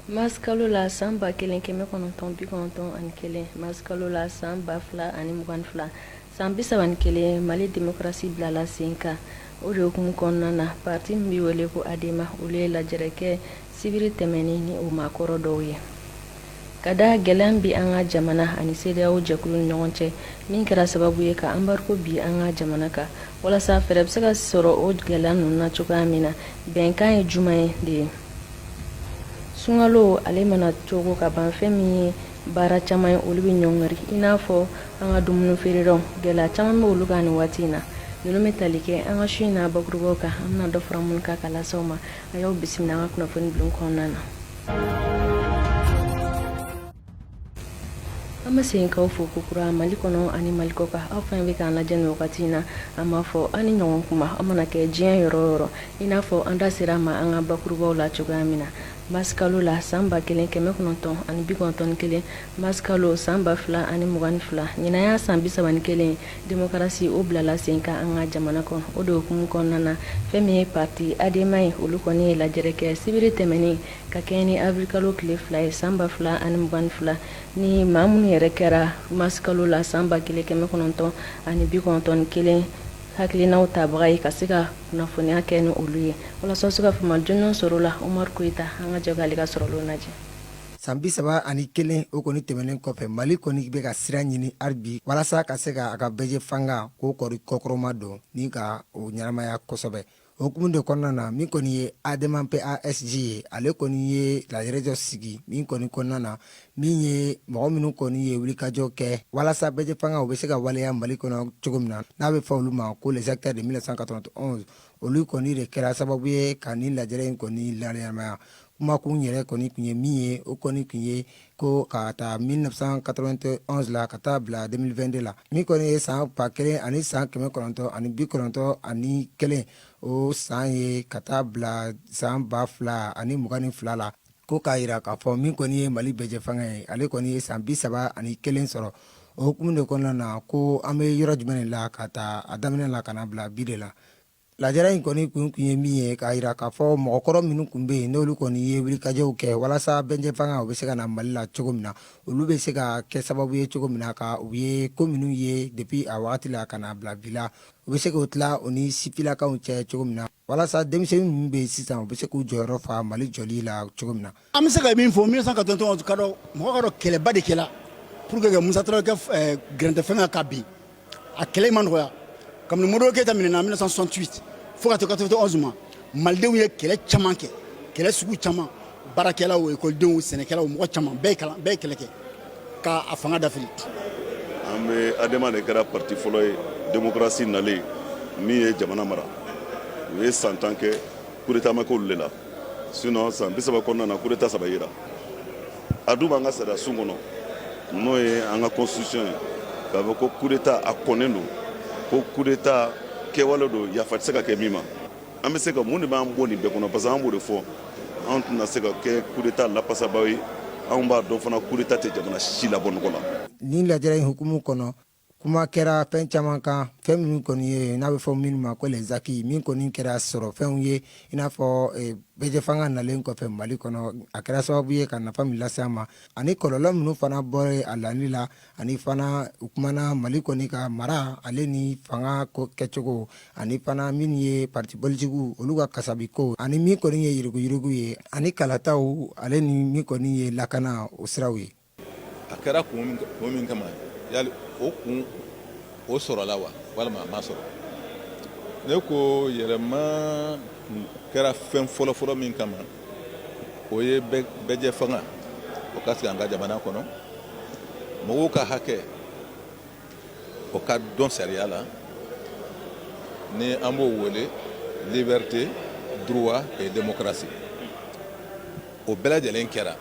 Marisikalo la san 1991, marisikalo la san 2022, san 31, Mali démocratie bilala sen kan. O de hukumu kɔnɔna na, parti min bɛ wele ko ADEMA, olu ye lajɛrɛ kɛ sibiri tɛmɛnen ni o maakɔrɔ dɔw ye. Ka da gɛlɛya min bɛ an ka jamana ani CEDEAO jɛkulu ni ɲɔgɔn cɛ, min kɛra sababu ye ka embargo bin an ka jamana kan, walasa fɛɛrɛ bɛ se ka sɔrɔ o gɛlɛya ninnu na cogoya min na, bɛnkan ye jumɛn de ye? Sunkalo ale mana cogo ka ban, fɛn min ye baara caman ye, olu bɛ ɲɔngiri, i n'a fɔ an ka dumuni feerelaw. Gɛlɛya caman bɛ olu kan nin waati in na. Ninnu bɛ tali kɛ an ka su in na bakurubaw kan, an bɛna dɔ fara minnu kan ka lase aw ma. A y'aw bisimila an ka kunnafoni bulon kɔnɔna na. An bɛ segin k'aw fo kokura Mali kɔnɔ ani Mali kɔkan. Aw fɛn bɛ k'an lajɛ nin wagati in na, an b'a fɔ aw ni ɲɔgɔn kuma, aw mana kɛ diɲɛ yɔrɔ o yɔrɔ. I n'a fɔ an da sera a ma an ka bakurubaw la cogoya min na, marisikalo la san 1991, marisikalo san 2022, ɲinan y'a san 31, demokarasi o bilala sen kan an ka jamana kɔnɔ. O de hukumu kɔnɔna na, fɛn min ye parti ADEMA ye, olu kɔni ye lajɛrɛ kɛ sibiri tɛmɛnen ka kɛɲɛ ni awirilikalo tile 2 ye san 2022, ni maa minnu yɛrɛ kɛra marisikalo la san 1991 hakilinaw tabaga ye, ka se ka kunnafoniya kɛ ni olu ye walasa se ka faamuya jɔnjɔn sɔrɔ la. Umaru Koyita, an ka jɛ k'ale ka sɔrɔlenw lajɛ. San 31 o kɔni tɛmɛnen kɔfɛ, Mali kɔni bɛ ka sira ɲini hali bi walasa ka se ka a ka bɛɛjɛ fanga k'o kɔri kɔkɔrɔma don ni ka o ɲɛnamaya kosɛbɛ. O hukumu de kɔnɔna na, min kɔni ye ADEMA PASJ ye, ale kɔni ye lajɛrɛ dɔ sigi min kɔni kɔnɔna na, min ye mɔgɔ minnu kɔni ye wulikajɔ kɛ walasa bɛɛjɛ fanga o bɛ se ka waleya Mali kɔnɔ cogo min na, n'a bɛ fɔ olu ma ko les acteurs de 1991, olu kɔni de kɛra sababu ye ka nin lajɛrɛ in kɔni laɲɛnamaya. Kumakun yɛrɛ kɔni tun ye min ye, o kɔni tun ye ko ka taa 1991 la ka taa bila 2022 la, min kɔni ye san 1991 o san ye ka taa bila san 2022 la, ko k'a jira k'a fɔ min kɔni ye Mali bɛɛjɛ fanga ye, ale kɔni ye san 31 sɔrɔ. O hukumu de kɔnɔna na, ko an bɛ yɔrɔ jumɛn de la ka taa a daminɛ la ka na bila bi de la. Lajɛrɛ in kɔni kun tun ye min ye, k'a jira k'a fɔ mɔgɔkɔrɔ minnu tun bɛ yen, n'olu kɔni ye wulikajɔw kɛ walasa bɛɛjɛ fanga o bɛ se ka na Mali la cogo min na, olu bɛ se ka kɛ sababu ye cogo min na ka u ye ko minnu ye depuis a wagati la ka na bila bi la, u bɛ se k'o tila u ni sifilakaw cɛ cogo min na, walasa denmisɛnnin minnu bɛ yen sisan, u bɛ se k'u jɔyɔrɔ fa Mali jɔli la cogo min na. An bɛ se ka min fɔ 1991 ka dɔn, mɔgɔ ka dɔn, kɛlɛba de kɛla pour que ka Musa Tarawele kɛ gɛrɛntɛ fanga ka bin. A kɛlɛ ma nɔgɔya. Kabini Modibo Keyita minɛna 1968 fo ka taa 91 ma, malidenw ye kɛlɛ caman kɛ, kɛlɛ sugu caman, baarakɛlaw, ekɔlidenw, sɛnɛkɛlaw, mɔgɔ caman, bɛɛ ye kalan, bɛɛ ye kɛlɛ kɛ k'a fanga dafiri. An bɛ ADEMA de kɛra parti fɔlɔ ye démocratie nalen min ye jamana mara. U ye san 10 kɛ, coup d'état ma kɛ olu de la. Sinon san 30 kɔnɔna na, coup d'état saba yera. A dun b'an ka sariya sun kɔnɔ, n'o ye an ka constitution ye, k'a fɔ ko coup d'état a kɔnnen don, ko coup d'état kɛwale don, yafa tɛ se ka kɛ min ma. An bɛ se ka mun de b'an bɔ nin bɛɛ kɔnɔ? Parce que an b'o de fɔ, anw tɛna se ka kɛ coup d'état lapasabaw ye. Anw b'a dɔn fana, coup d'état tɛ jamana si labɔ nɔgɔ la. Nin lajɛrɛ in hukumu kɔnɔ, kuma kɛra fɛn caman kan, fɛn minnu kɔni ye n'a bɛ fɔ minnu ma ko les acquis, min kɔni kɛra sɔrɔ fɛnw ye, i n'a fɔ bɛɛjɛ fanga nalen kɔfɛ Mali kɔnɔ, a kɛra sababu ye ka nafa min lase an ma, ani kɔlɔlɔ minnu fana bɔra a lali la. Ani fana u kumana Mali kɔni ka mara, ale ni fanga kɛcogo, ani fana minnu ye parti politikiw, olu ka kasabiko, ani min kɔni ye yuruguyurugu ye, ani kalataw, ale ni min kɔni ye lakana o siraw ye. A kɛra kun min kama, yali o kun o sɔrɔla wa, walima a ma sɔrɔ? Ne ko yɛlɛma kun kɛra fɛn fɔlɔfɔlɔ min kama, o ye bɛɛjɛ fanga o ka sigi an ka jamana kɔnɔ, mɔgɔw ka hakɛ o ka dɔn sariya la, ni an b'o wele liberté, droit et démocratie. O bɛɛ lajɛlen kɛra.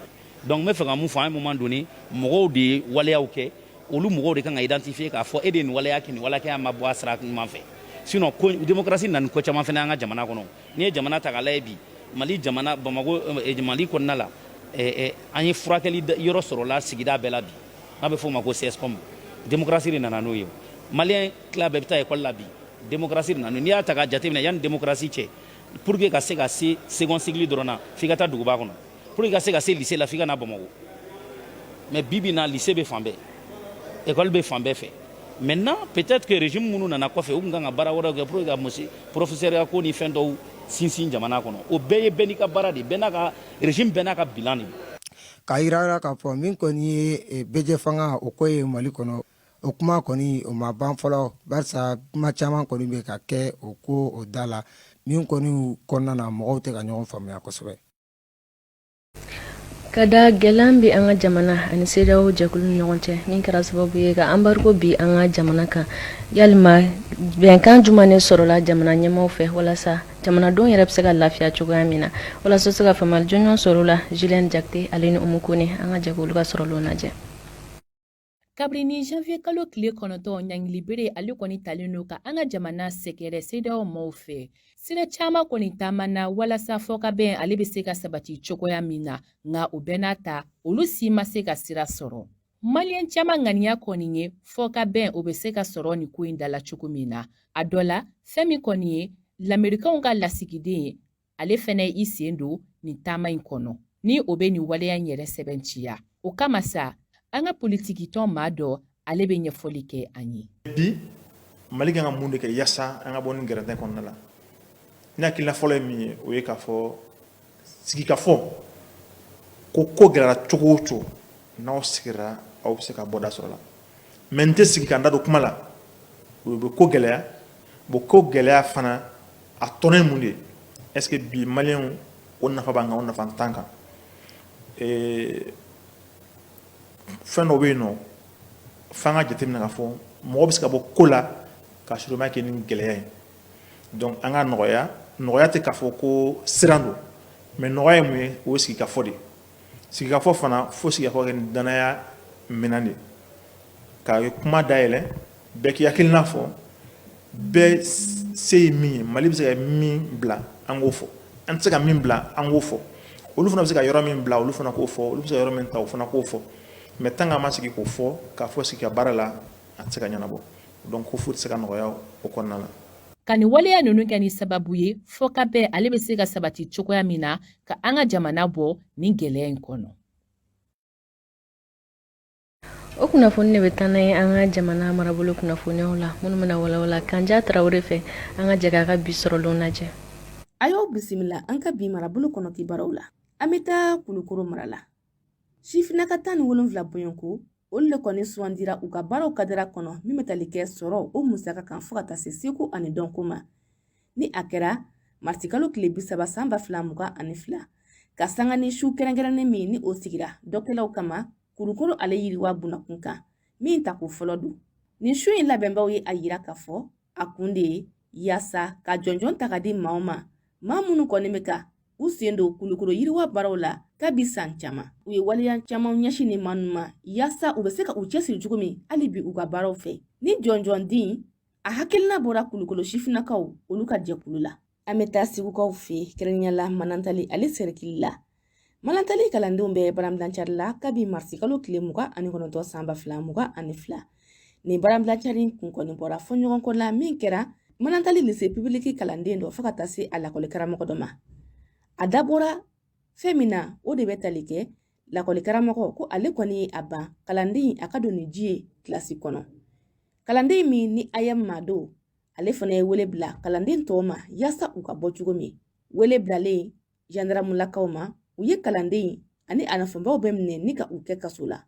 Donc n bɛ fɛ ka mun fɔ? À un moment donné, mɔgɔw de ye waleyaw kɛ. Olu mɔgɔw de kan ka identifier k'a fɔ e de ye nin waleya kɛ, nin waleya kɛ, a ma bɔ a sira ɲuman fɛ. Sinon ko démocratie nana ni ko caman fana an ka jamana kɔnɔ. N'i ye jamana ta k'a lajɛ bi, Mali jamana, Bamako, Mali kɔnɔna la, an ye furakɛli yɔrɔ sɔrɔla sigida bɛɛ la bi, n'a bɛ f'o ma ko CSCOM. Démocratie de nana n'o ye. Maliyɛn tila bɛɛ bɛ taa école la bi, démocratie de nana. N'i y'a ta k'a jateminɛ, yanni démocratie cɛ, pour que ka se ka se second cycle dɔrɔn na, f'i ka taa duguba kɔnɔ. Pour que i ka se ka se lycée la, f'i ka na Bamakɔ. Mais bi bi in na, lycée bɛ fan bɛɛ, école bɛ fan bɛɛ fɛ. Maintenant, peut-être que régime minnu nana kɔfɛ, u tun kan ka baara wɛrɛw kɛ pour que ka monsieur professeur ya ko ni fɛn dɔw sinsin jamana kɔnɔ. O bɛɛ ye bɛɛ n'i ka baara de ye, bɛɛ n'a ka régime, bɛɛ n'a ka bilan de don. K'a yira k'a fɔ min kɔni ye bɛjɛ fanga o ko ye Mali kɔnɔ, o kuma kɔni o ma ban fɔlɔ, barisa kuma caman kɔni bɛ ka kɛ o ko o da la min kɔni kɔnɔna na, mɔgɔw tɛ ka ɲɔgɔn faamuya kosɛbɛ. Ka da gɛlɛya bɛ an ka jamana ani CEDEAO jɛkulu ni ɲɔgɔn cɛ, min kɛra sababu ye ka embargo bin an ka jamana kan, yalima bɛnkan jumɛn de sɔrɔla jamana ɲɛmaaw fɛ walasa jamanadenw yɛrɛ bɛ se ka lafiya cogoya min na, walasa se ka faamuyali jɔnjɔn sɔrɔ o la? Julien Jakite ale ni Umu Kone, an ka jɛ k'olu ka sɔrɔlenw lajɛ. Kabini janvier kalo tile 9, ɲangilibere ale kɔni talen don ka an ka jamana sɛgɛrɛ CEDEAO maaw fɛ. Sira caman kɔni taamana walasa fɔkabɛn ale bɛ se ka sabati cogoya min na, nka o bɛɛ n'a ta, olu si ma se ka sira sɔrɔ. Maliyɛn caman ŋaniya kɔni ye fɔkabɛn o bɛ se ka sɔrɔ nin ko in da la cogo min na. A dɔ la, fɛn min kɔni ye Lamerikɛnw ka lasigiden ye, ale fɛnɛ i sen don nin taama in kɔnɔ ni o bɛ nin waleya in yɛrɛ sɛbɛntiya. O kama sa, an ka politikitɔn maa dɔ, ale bɛ ɲɛfɔli kɛ an ye. Bi, Mali kan ka mun de kɛ yaasa an ka bɔ nin gɛrɛntɛ kɔnɔna la? Ne hakilina fɔlɔ ye min ye, o ye k'a fɔ sigikafɔ ko ko gɛlɛyara cogo o cogo, n'aw sigira, aw bɛ se ka bɔda sɔrɔ la. Mais n tɛ sigi ka n da don kuma la, o bɛ ko gɛlɛya. Bon, ko gɛlɛya fana, a tɔnɔ ye mun de ye? Est ce que bi maliyɛnw, o nafa b'an kan, o nafa t'an kan? Fɛn dɔ bɛ yen nɔ, f'an ka jateminɛ k'a fɔ mɔgɔ bɛ se ka bɔ ko la k'a sɔrɔ i ma kɛ ni gɛlɛya ye. Donc an ka nɔgɔya. Nɔgɔya tɛ k'a fɔ ko siran don, mais nɔgɔya ye mun ye? O ye sigikafɔ de ye. Sigikafɔ fana, fo sigikafɔ kɛ ni danaya minɛn de ye, ka kuma dayɛlɛ, bɛɛ k'i hakilina fɔ, bɛɛ se ye min ye, Mali bɛ se ka min bila, an k'o fɔ, an tɛ se ka min bila, an k'o fɔ, olu fana bɛ se ka yɔrɔ min bila, olu fana k'o fɔ, olu bɛ se ka yɔrɔ min ta, o fana k'o fɔ. Mais tant qu'an ma sigi k'o fɔ, k'a fɔ sigi ka baara la, a tɛ se ka ɲɛnabɔ. Donc ko foyi tɛ se ka nɔgɔya o kɔnɔna la. Ka nin waleya ninnu kɛ ni sababu ye fɔkabɛn ale bɛ se ka sabati cogoya min na ka an ka jamana bɔ nin gɛlɛya in kɔnɔ. O kunnafoni de bɛ taa n'a ye an ka jamana marabolo kunnafoniyaw la, minnu bɛna walawala Kanja Tarawele fɛ. An ka jɛ k'a ka bi sɔrɔlenw lajɛ. A y'aw bisimila an ka bi marabolo kɔnɔ kibaruw la. An bɛ taa Kulukoro mara la. Sifinnaka 17 bɔɲɔgɔnko, olu de kɔni sugandira u ka baaraw kadara kɔnɔ min bɛ tali kɛ sɔrɔ o musaka kan fo ka taa se seko ani dɔnko ma. Ni a kɛra marisikalo tile 30 san 2022, ka sanga ni su kɛrɛnkɛrɛnnen min ni o sigira dɔkɛlaw kama Kulukoro ale yiriwa bunakun kan, min tako fɔlɔ don. Nin su in labɛnbaw ye a yira k'a fɔ a kun de ye yaasa ka jɔnjɔn ta ka di maaw ma, maa minnu kɔni bɛ ka u sen don Kulukoro yiriwa baaraw la kabi san caman. U ye waleya caman ɲɛsin nin maa ninnu ma yaasa u bɛ se ka u cɛsiri cogo min hali bi u ka baaraw fɛ. Ni jɔnjɔn di a hakilina bɔra Kulukoro sifinnakaw olu ka jɛkulu la. An bɛ taa Segukaw fɛ yen, kɛrɛnkɛrɛnnenya la Manantali ale sɛrikili la. Manantali kalandenw bɛ baarabilancari la kabi marisikalo tile 29 san 2022. Nin baarabilancari kun kɔni bɔra fɔɲɔgɔnkɔ la min kɛra Manantali lycée public kalanden dɔ fo ka taa se a lakɔli karamɔgɔ dɔ ma. A dabɔra fɛn min na, o de bɛ tali kɛ lakɔli karamɔgɔ ko ale kɔni ye a ban kalanden a ka don ni ji ye kilasi kɔnɔ. Kalanden min ni AEEM maa don, ale fana ye wele bila kalanden tɔw ma yaasa u ka bɔ cogo min. Wele bilalen jandaramulakaw ma, u ye kalanden ani a nɔfɛbaw bɛɛ minɛ ni ka u kɛ kaso la.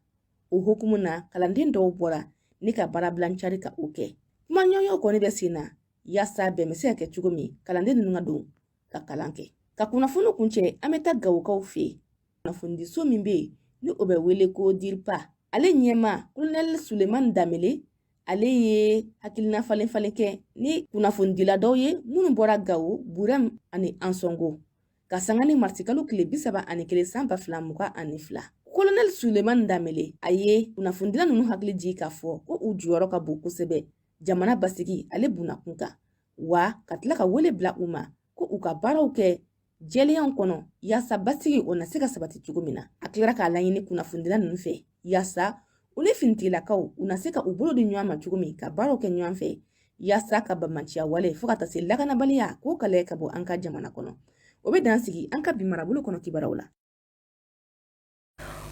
O hukumu na, kalanden dɔw bɔra ni ka baarabilancari ka o kɛ. Kumaɲɔgɔnya kɔni bɛ sen na yaasa bɛn bɛ se ka kɛ cogo min kalanden ninnu ka don ka kalan kɛ. Ka kunnafoni kuncɛ, an bɛ taa Gawokaw fɛ yen. Kunnafonidiso min bɛ yen ni o bɛ wele ko DIRPA, ale ɲɛmaa kolonɛli Sulemani Danbele, ale ye hakilina falen falen kɛ ni kunnafonidila dɔw ye minnu bɔra Gawo, Burɛm ani Ansɔngo, ka sanga ni marisikalo tile 31 san 2022. Kolonɛli Sulemani Danbele, a ye kunnafonidila ninnu hakili jigin k'a fɔ ko u jɔyɔrɔ ka bon kosɛbɛ jamana basigi ale bunakun kan, wa ka tila ka wele bila u ma ko u ka baaraw kɛ jɛlenya kɔnɔ yaasa basigi o na se ka sabati cogo min na. A tilara k'a laɲini kunnafonidila ninnu fɛ yaasa u ni finitigilakaw u na se ka u bolo di ɲɔgɔn ma cogo min ka baaraw kɛ ɲɔgɔn fɛ yaasa ka banbaanciya wale fo ka taa se lakanabaliya k'o kɛlɛ ka bɔ an ka jamana kɔnɔ. O bɛ dan sigi an ka bi marabolo kɔnɔ kibaruyaw la.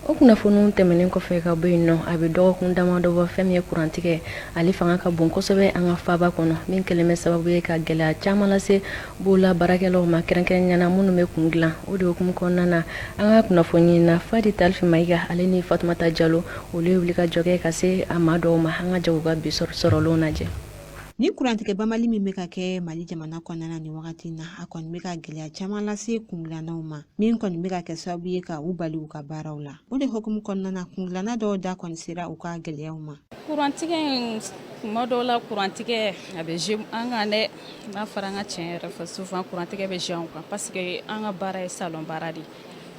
O kunnafoniw tɛmɛnen kɔfɛ ka bɔ yen nɔ, a bɛ dɔgɔkun damadɔ bɔ, fɛn min ye kurantigɛ, ale fanga ka bon kosɛbɛ an ka faaba kɔnɔ, min kɛlen bɛ sababu ye ka gɛlɛya caman lase bolola baarakɛlaw ma, kɛrɛnkɛrɛnnenya na minnu bɛ kun dilan. O de hukumu kɔnɔna na, an ka kunnafoni na Fadi Talifi Mayiga, ale ni Fatumata Jalo, olu ye wulikajɔ kɛ ka se a maa dɔw ma. An ka jɛ ka bi sɔrɔlenw lajɛ. Ni kurantigɛ banbali min bɛ ka kɛ Mali jamana kɔnɔna na nin wagati na, a kɔni bɛ ka gɛlɛya caman lase kundilannaw ma, min kɔni bɛ ka kɛ sababu ye ka u bali u ka baaraw la. O de hukumu kɔnɔna na, kundilanna dɔw da kɔni sera u ka gɛlɛyaw ma. Kurantigɛ in, tuma dɔw la kurantigɛ a bɛ jouer an kan dɛ. N'a fɔra an ka tiɲɛ yɛrɛ fɔ, souvent kurantigɛ bɛ jouer an kan parce que an ka baara ye salon baara de ye.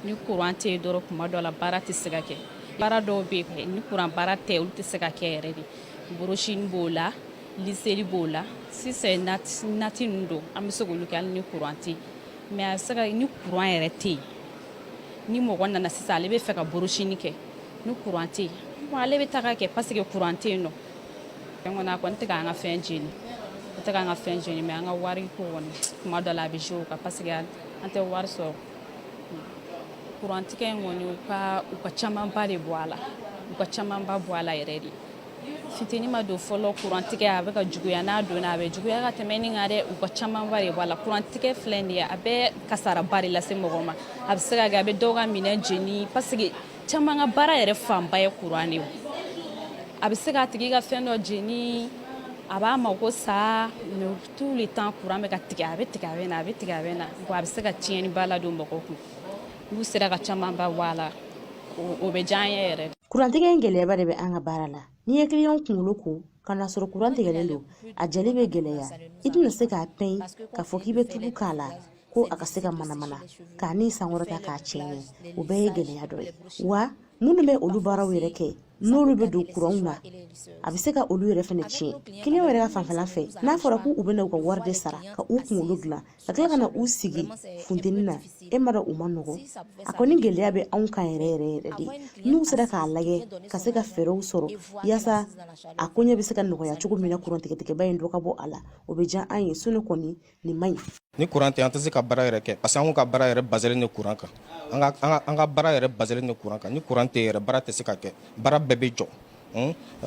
Ni kuran tɛ yen dɔrɔn, tuma dɔw la baara tɛ se ka kɛ. Baara dɔw bɛ yen, ni kuran baara tɛ, olu tɛ se ka kɛ yɛrɛ de. Brushing b'o la, lisseli b'o la. Sisan natte ninnu don, an bɛ se k'olu kɛ hali ni kuran tɛ yen. Mais a bɛ se ka ni kuran yɛrɛ tɛ yen, ni mɔgɔ nana sisan, ale bɛ fɛ ka brushing kɛ, ni kuran tɛ yen, ale bɛ taga kɛ parce que kuran tɛ yen nɔ. Fɛn kɔni, a kɔni tɛ k'an ka fɛn jeni, a tɛ k'an ka fɛn jeni, mais an ka wari ko kɔni, tuma dɔ la a bɛ jouer o kan parce que an tɛ wari sɔrɔ. Kurantigɛ in kɔni, u ka camanba de bɔ a la, u ka camanba bɔ a la yɛrɛ de. Funteni ma don fɔlɔ, kurantigɛ a bɛ ka juguya. N'a donna, a bɛ juguya ka tɛmɛ nin kan dɛ. U ka camanba de bɔ a la. Kurantigɛ filɛ nin ye, a bɛ kasaraba de lase mɔgɔ ma. A bɛ se ka kɛ a bɛ dɔw ka minɛn jeni parce que caman ka baara yɛrɛ fanba ye kuran de ye. A bɛ se k'a tigi ka fɛn dɔ jeni, a b'a mako sa. Mais tout le temps kuran bɛ ka tigɛ, a bɛ tigɛ, a bɛ na, a bɛ tigɛ, a bɛ na. Bon, a bɛ se ka tiɲɛniba ladon mɔgɔw kun. N'u sera ka camanba bɔ a la, o bɛ diya an ye yɛrɛ. Kurantigɛ in gɛlɛyaba de bɛ an ka baara la. N'i ye kiliyanw kunkolo ko ka n'a sɔrɔ kuran tigɛlen don, a jali bɛ gɛlɛya. I tɛna se k'a pɛn k'a fɔ k'i bɛ tulu k'a la ko a ka se ka manamana k'a ni sankɔrɔta k'a cɛ ɲɛ. O bɛɛ ye gɛlɛya dɔ ye. Wa minnu bɛ olu baaraw yɛrɛ kɛ, n'olu bɛ don kuranw na, a bɛ se ka olu yɛrɛ fana tiɲɛ. Kiliyanw yɛrɛ ka fanfɛla fɛ, n'a fɔra k'u bɛna u ka wari de sara ka u kunkolo dilan, ka tila ka na u sigi funteni na, e ma dɔn u ma nɔgɔ. A kɔni gɛlɛya bɛ anw kan yɛrɛ yɛrɛ yɛrɛ de. N'u sera k'a lajɛ ka se ka fɛɛrɛw sɔrɔ yaasa a koɲɛ bɛ se ka nɔgɔya cogo min na, kuran tigɛtigɛba in dɔ ka bɔ a la, o bɛ diya an ye. Sinon kɔni, nin man ɲi. Ni kuran tɛ, an tɛ se ka baara yɛrɛ kɛ parce que an ka baara yɛrɛ baselen de kuran kan. An ka baara yɛrɛ baselen de kuran kan. Ni kuran tɛ yɛrɛ, baara tɛ se ka kɛ, baara bɛɛ bɛ jɔ.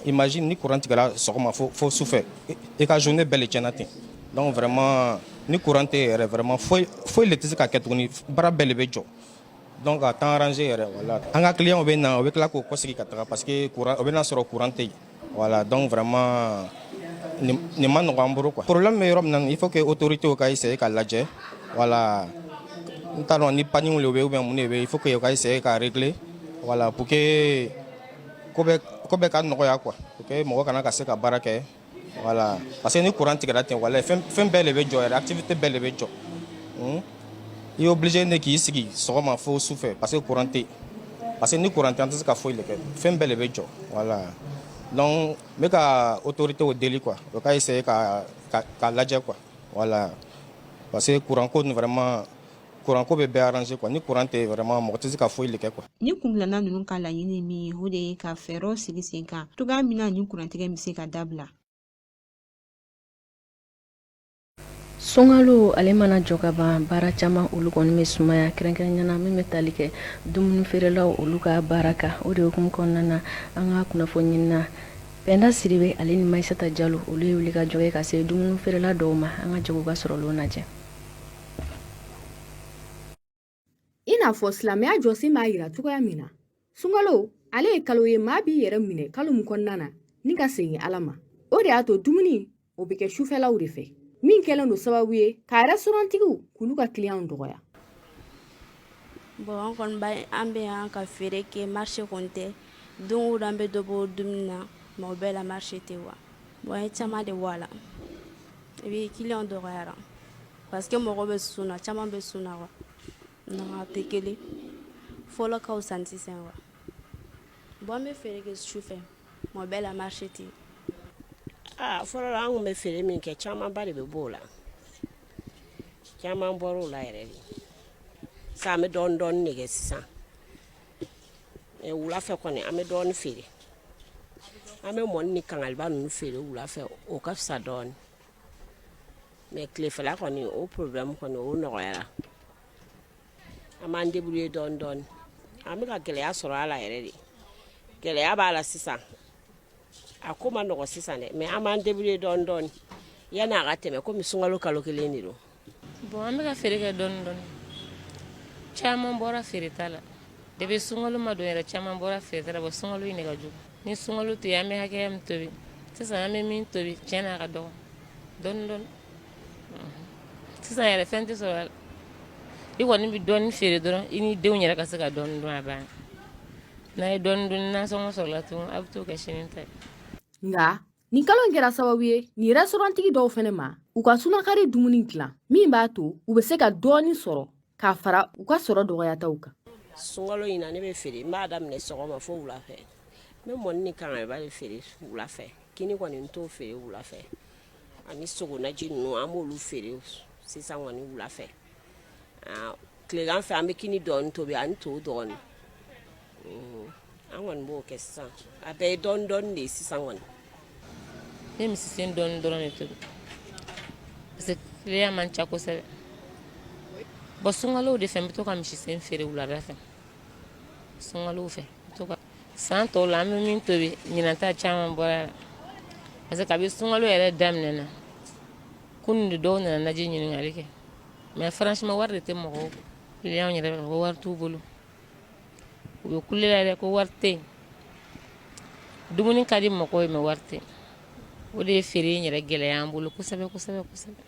Imagine ni kuran tigɛra sɔgɔma fo sufɛ, i ka journée bɛɛ le tiɲɛna ten. Donc vraiment, ni kuran tɛ yɛrɛ, vraiment foyi foyi le tɛ se ka kɛ tuguni, baara bɛɛ le bɛ jɔ. Donc a t'an arranger yɛrɛ. Voilà, an ka clients bɛ na, u bɛ tila k'o kɔsegin ka taga parce que courant, o bɛ na sɔrɔ courant tɛ yen. Voilà, donc vraiment nin ma nɔgɔ an bolo quoi. Problème bɛ yɔrɔ min na, il faut que autorités ka essayer ka lajɛ. Voilà, n t'a dɔn ni panne le bɛ ou bien mun de bɛ. Il faut que u ka essayer ka régler, voilà, pour que ko bɛ ka nɔgɔya quoi, pour que mɔgɔ kana ka se ka baara kɛ. Voilà, parce que ni courant tigɛra ten, wala fɛn fɛn bɛɛ de bɛ jɔ yɛrɛ, activité bɛɛ de bɛ jɔ. I est obligé ne k'i sigi sɔgɔma fo sufɛ parce que courant tɛ yen. Parce que ni courant tɛ, an tɛ se ka foyi de kɛ, fɛn bɛɛ de bɛ jɔ. Voilà, donc n bɛ ka autorités deli quoi, u ka essayer ka lajɛ quoi. Voilà, parce que courant ko nin, vraiment courant ko bɛ bɛɛ arranger quoi. Ni courant tɛ, vraiment mɔgɔ tɛ se ka foyi de kɛ quoi. Ni kungilanna ninnu ka laɲini min ye, o de ye ka fɛɛrɛw sigi sen kan cogoya min na ni kurantigɛ bɛ se ka dabila. Sunkalo ale mana jɔ ka ban, baara caman olu kɔni bɛ sumaya, kɛrɛnkɛrɛnnenya na min bɛ tali kɛ dumuni feerelaw olu ka baara kan. O de hukumu kɔnɔna na, an ka kunnafoni ɲinina Pɛnda Siribe, ale ni Mayisata Jalo, olu ye wuli ka jɔ ye ka se dumuni feerela dɔw ma. An ka jɛ k'u ka sɔrɔlenw lajɛ. I n'a fɔ silamɛya jɔsen b'a yira cogoya min na, sunkalo ale ye kalo ye maa b'i yɛrɛ minɛ kalo min kɔnɔna na ni ka segin Ala ma. O de y'a to dumuni o bɛ kɛ sufɛlaw de fɛ, min kɛlen don sababu ye ka restauranttigiw k'olu ka kiliyanw dɔgɔya. Bon, an kɔni b'a an bɛ yan ka feere kɛ, marché kɔni tɛ. Don o don an bɛ dɔ bɔ dumuni na, mais o bɛɛ la marché tɛ wa. Bon, an ye caman de bɔ a la et puis client dɔgɔyara parce que mɔgɔ bɛ sun na, caman bɛ sun na quoi. Non, a tɛ kelen, fɔlɔ ka fisa ni sisan quoi. Bon, an bɛ feere kɛ su fɛ, mais o bɛɛ la marché tɛ. Aa, fɔlɔ la, an tun bɛ feere min kɛ, camanba de bɛ bɔ o la, caman bɔra o la yɛrɛ de. Sisan an bɛ dɔɔnin dɔɔnin de kɛ sisan. Wula fɛ kɔni, an bɛ dɔɔnin feere. An bɛ mɔni ni kangaliba ninnu feere wula fɛ, o ka fisa dɔɔnin. Mais tilefɛla kɔni, o problème kɔni, o nɔgɔyara. An b'an débrouiller dɔɔnin dɔɔnin. An bɛ ka gɛlɛya sɔrɔ a la yɛrɛ de. Gɛlɛya b'a la sisan. A ko ma nɔgɔ sisan dɛ, mais an b'an débrouiller dɔɔni dɔɔni yanni a ka tɛmɛ komi sunkalo kalo kelen de don. Bon, an bɛ ka feere kɛ dɔɔni dɔɔni. Caman bɔra feereta la depuis sunkalo ma don yɛrɛ, caman bɔra feereta la. Bon, sunkalo in de ka jugu. Ni sunkalo tɛ yen, an bɛ hakɛya min tobi, sisan an bɛ min tobi, tiɲɛ na, a ka dɔgɔ dɔɔni dɔɔni. Sisan yɛrɛ fɛn tɛ sɔrɔ a la. I kɔni bɛ dɔɔni feere dɔrɔn, i ni denw yɛrɛ ka se ka dɔɔni dun, a banna. N'a ye dɔɔni dun, nasɔngɔ sɔrɔla tuguni, a bɛ t'o kɛ sini ta ye. Nka nin kalo in kɛra sababu ye nin restaurantigi dɔw fɛnɛ ma u ka sunakari dumuni dilan min b'a to u bɛ se ka dɔɔni sɔrɔ k'a fara u ka sɔrɔ dɔgɔyataw kan. Sunkalo in na, ne bɛ feere, n b'a daminɛ sɔgɔma fo wula fɛ. N bɛ mɔni ni kangaliba de feere wula fɛ. Kini kɔni, n t'o feere wula fɛ, ani sogonaji ninnu, an b'olu feere sisan kɔni wula fɛ. Tilegan fɛ, an bɛ kini dɔɔni tobi ani to dɔɔni. An kɔni b'o kɛ sisan. A bɛɛ ye dɔɔni dɔɔni de ye sisan kɔni. Ne misisen dɔɔni dɔrɔn de tobi parce que client man ca kosɛbɛ. Bon, sunkalow de fɛ, n bɛ to ka misisen feere wulada fɛ, sunkalow fɛ. San tɔw la, an bɛ min tobi, ɲinan ta caman bɔra la parce que kabi sunkalo yɛrɛ daminɛna, kunun de dɔw nana naji ɲininkali kɛ. Mais franchement, wari de tɛ mɔgɔw, client yɛrɛ ko wari t'u bolo. U bɛ kule la yɛrɛ ko wari tɛ yen. Dumuni ka di mɔgɔw ye, mais wari tɛ. O de ye feere in yɛrɛ gɛlɛya an bolo kosɛbɛ kosɛbɛ kosɛbɛ.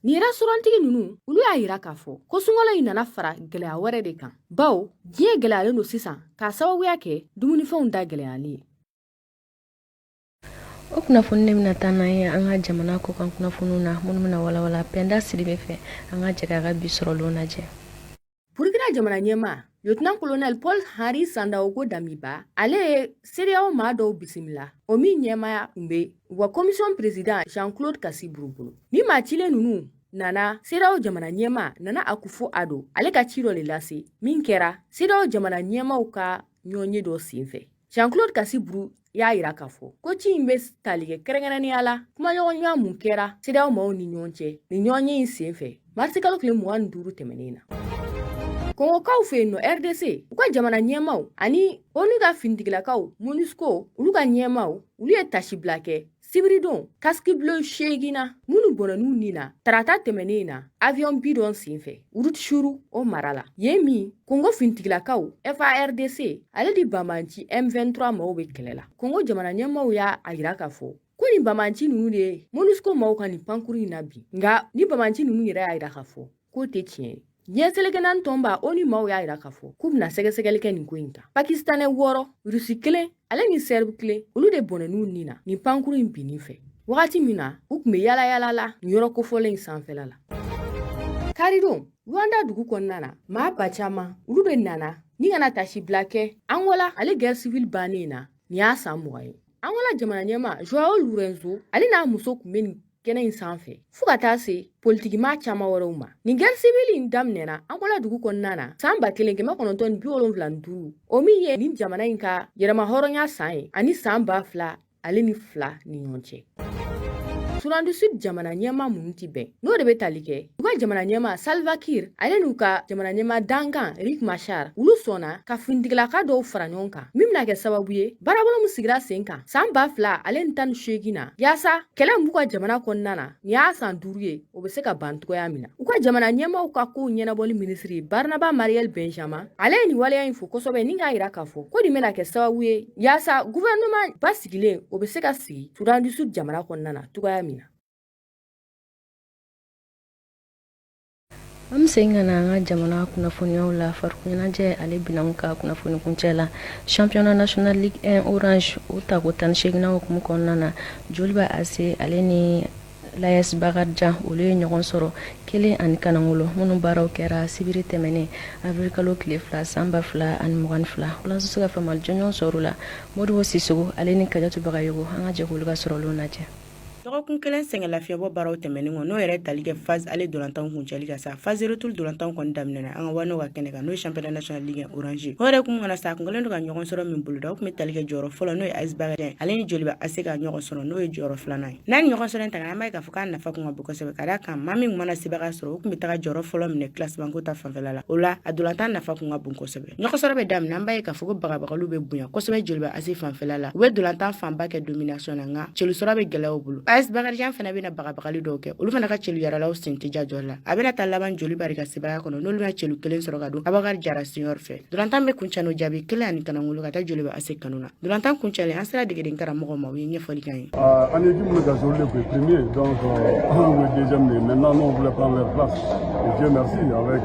Nin restaurantigi ninnu, olu y'a yira k'a fɔ ko sunkalo in nana fara gɛlɛya wɛrɛ de kan, bawo diɲɛ gɛlɛyalen don sisan k'a sababuya kɛ dumunifɛnw da gɛlɛyali ye. O kunnafoni de bɛna taa n'an ye an ka jamana kɔkan kunnafoniw na, minnu bɛna walawala Pɛnda Sidibe fɛ. An ka jɛ k'a ka bi sɔrɔlenw lajɛ. Burkina jamana ɲɛmaa, Lieutenant Colonel Paul Henri Sandaogo Damiba, ale ye CEDEAO maa dɔw bisimila, o min ɲɛmaaya tun bɛ u ka commission président Jean-Claude Kassi Brou bolo. Ni maa cilen ninnu nana CEDEAO jamana ɲɛmaa Nana Akufo Addo, ale ka ci dɔ de lase min kɛra CEDEAO jamana ɲɛmaaw ka ɲɔgɔnye dɔ senfɛ. Jean-Claude Kassi Brou y'a yira k'a fɔ ko ci in bɛ tali kɛ kɛrɛnkɛrɛnnenya la kumaɲɔgɔnya mun kɛra CEDEAO maaw ni ɲɔgɔn cɛ nin ɲɔgɔnye in senfɛ marisikalo tile 25 tɛmɛnen na. Kongokaw fɛ yen nɔ, RDC, u ka jamana ɲɛmaaw ani ONU ka finitigilakaw MONUSCO, olu ka ɲɛmaaw, olu ye tasibila kɛ sibiridon casque bleu 8 na minnu bɔnɛn'u ni na tarata tɛmɛnen na avion bin dɔ senfɛ Rutshuru o mara la, yen min Kongo finitigilakaw FARDC ale di banbanci M23 maaw bɛ kɛlɛ la. Kongo jamana ɲɛmaaw y'a yira k'a fɔ ko nin banbanci ninnu de ye MONUSCO maaw ka nin pankuru in nabin, nka ni banbanci ninnu yɛrɛ y'a yira k'a fɔ k'o tɛ tiɲɛ ye. Diɲɛ seleke naani tɔnba ONU maaw y'a yira k'a fɔ k'u bɛna sɛgɛsɛgɛli kɛ nin ko in kan. Pakistanɛ 6, Rusi kelen ale ni Sɛribu kelen, olu de bɔnɛn'u ni na nin pankuru in binni fɛ wagati min na u tun bɛ yala yala la nin yɔrɔ kofɔlen in sanfɛla la. Karidon, Luanda dugu kɔnɔna na, maa ba caman olu de nana ni ka na tasibila kɛ Angola ale guerre civile bannen na. Nin y'a san 20 ye. Angola jamana ɲɛmaa Joao Lourenço, ale n'a muso tun bɛ nin kɛnɛ in sanfɛ, fo ka taa se politikimaa caman wɛrɛw ma. Nin guerre civile in daminɛna Angola dugu kɔnɔna na san 1975, o min ye nin jamana in ka yɛrɛmahɔrɔnya san ye, ani san 2002 ni ɲɔgɔn cɛ. Sudan du Sud jamana ɲɛmaa minnu ti bɛn, n'o de bɛ tali kɛ u ka jamana ɲɛmaa Salva Kiir ale n'u ka jamana ɲɛmaa dankan Riek Machar, olu sɔnna ka finitigilaka dɔw fara ɲɔgɔn kan min bɛna kɛ sababu ye baarabolo min sigira sen kan san 2018 na, yaasa kɛlɛ min b'u ka jamana kɔnɔna na, nin y'a san 5 ye, o bɛ se ka ban cogoya min na. U ka jamana ɲɛmaaw ka kow ɲɛnabɔli minisiri Barnaba Mariel Benjamin, ale ye nin waleya in fo kosɛbɛ ni k'a yira k'a fɔ ko nin bɛna kɛ sababu ye yaasa gouvernement basigilen o bɛ se ka sigi Sudan du Sud jamana kɔnɔna na cogoya min na. An bɛ segin ka na an ka jamana kunnafoniyaw la. Farikoloɲɛnajɛ ale binanw ka kunnafoni kuncɛ la, championnat national ligue 1 orange o tako 18nan hukumu kɔnɔna na, Joliba AC ale ni l'AS Bakarijan, olu ye ɲɔgɔn sɔrɔ 1-1, minnu baaraw kɛra sibiri tɛmɛnen avril kalo tile 2 san 2022. Walasa se ka faamuyali jɔnjɔn sɔrɔ u la, Modibo Sisoko ale ni Kajatu Bagayogo, an ka jɛ k'olu ka sɔrɔlenw lajɛ. Dɔgɔkun kelen sɛgɛn lafiɲɛbɔ baaraw tɛmɛnen kɔ, n'o yɛrɛ tali kɛ phase aller dolantanw kuncɛli kan sa, phase retour dolantanw kɔni daminɛna an ka wano ka kɛnɛ kan, n'o ye championnat national ligue orange. O yɛrɛ kun kɔnɔ sa, a kun kɛlen don ka ɲɔgɔn sɔrɔ min boloda, o tun bɛ tali kɛ jɔyɔrɔ fɔlɔ, n'o ye AS Bakarijan, ale ni Joliba AC ka ɲɔgɔn sɔrɔ, n'o ye jɔyɔrɔ filanan ye. N'a ni ɲɔgɔn sɔrɔ in ta, an b'a ye k'a fɔ k'a nafa kun ka bon kosɛbɛ, ka d'a kan maa min mana sebaga sɔrɔ, o tun bɛ taga jɔyɔrɔ fɔlɔ minɛ classement ko ta fanfɛla la. O la, a dolantan nafa kun ka bon kosɛbɛ. Ɲɔgɔn sɔrɔ bɛ daminɛ, an b'a ye k'a fɔ ko bagabagaliw bɛ bonya kosɛbɛ Joliba AC fanfɛla la. U bɛ dolantan fanba kɛ domination na, nka celu sɔrɔ bɛ gɛlɛya u bolo. AS Bakarijan fana bɛna bagabagali dɔw kɛ, olu fana ka celu yaralaw sen tɛ ja jɔli la. A bɛna taa laban Joliba de ka sebaya kɔnɔ, n'olu bɛna celu kelen sɔrɔ ka don Abubakar Jara senior fɛ. Dolantan bɛ kuncɛ n'o jaabi 1 ni ngolo ka taa Joliba AC kanu na. Dolantan kuncɛlen, an sera degeden karamɔgɔ ma, u ye ɲɛfɔli k'an ye. An ye équipe minnu ka olu de tun ye premier, donc an ye deuxième de. Maintenant, nous, on voulait prendre leur place et Dieu merci, avec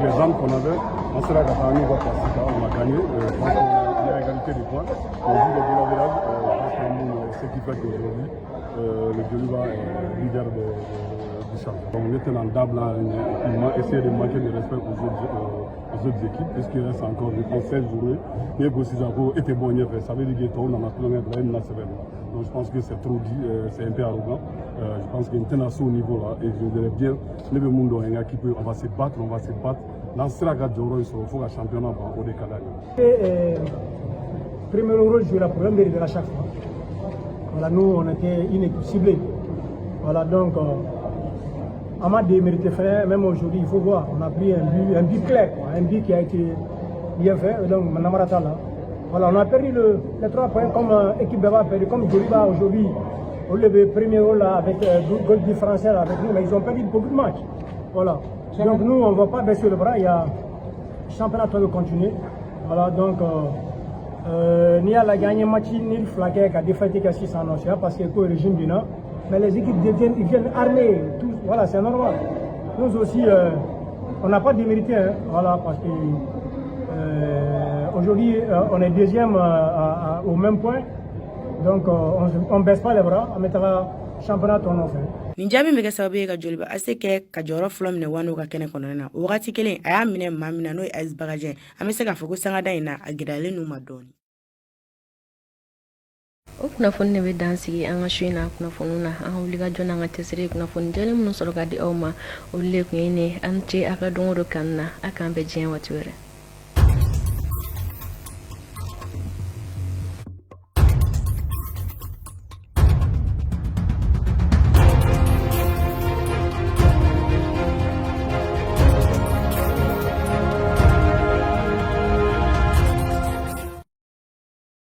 les armes qu'on avait, an sera ka taa n'u ka place kan, on a gagné. Je pense qu'il y a égalité de points, mais vu le goal average, je pense que ce qui fait qu'aujourd'hui le Joliba est leader du championnat. Donc ne tɛna n da bila an yɛrɛ ɲɛ et puis essayer de manquer de respect aux autres équipes, puisqu'il reste encore, je pense, 16 journées. N'i ko sisan ko e tɛ bɔ ɲɛfɛ, ça veut dire que tɔw nana tulonkɛ la, e nana sɛbɛ la. Donc je pense que c'est trop dit, c'est un peu arrogant. Je pense que n tɛna se au niveau là et je dirais bien, ne bɛ mun dɔn, n ka équipe, on va se battre, on va se battre. N'an sera ka jɔyɔrɔ in sɔrɔ fo ka championnat ban, o de ka d'an ye. Premier rôle joué la, problème de à chaque fois. Voilà, nous, on était une équipe ciblée. Voilà, donc, on a démérité frère, même aujourd'hui, il faut voir, on a pris un but clair, quoi, un but qui a été bien fait. Donc, Namarata, là. Voilà, on a perdu les trois points comme équipe a perdu, comme Joliba aujourd'hui, au levé premier rôle là, avec goal différentiel avec nous, mais ils ont perdu beaucoup de matchs. Voilà. Donc nous, on ne va pas baisser le bras, il y a le championnat doit continuer. Voilà, donc n'i y'a lajɛ, an ye match ni fila kɛ ka défaite kɛ sisan nɔ, c'est parce que ko régime binna, mais les équipes deviennent, ils viennent armés tout, voilà, c'est normal. Nous aussi, on n'a pas démérité, hein, voilà, parce que aujourd'hui on est deuxième au même point, donc on ne baisse pas les bras, an bɛ taga championnat tɔ nɔfɛ. Nin jaabi bɛ kɛ sababu ye ka Joliba AC kɛ ka jɔyɔrɔ fɔlɔ minɛ wano ka kɛnɛ kɔnɔna na. O wagati kelen, a y'a minɛ maa min na, n'o ye AS Bakarijan, an bɛ se k'a fɔ ko sangada in na, a gɛlɛyalen n'u ma dɔɔnin. O kunnafoni de bɛ dan sigi an ka su in na kunnafoniw na. An ka wulikajɔ n'an ka cɛsiri, kunnafoni jɛlen minnu sɔrɔ ka di aw ma, olu de tun ye nin. An ce a ka don o don kanu na. A k'an bɛn diɲɛ waati wɛrɛ.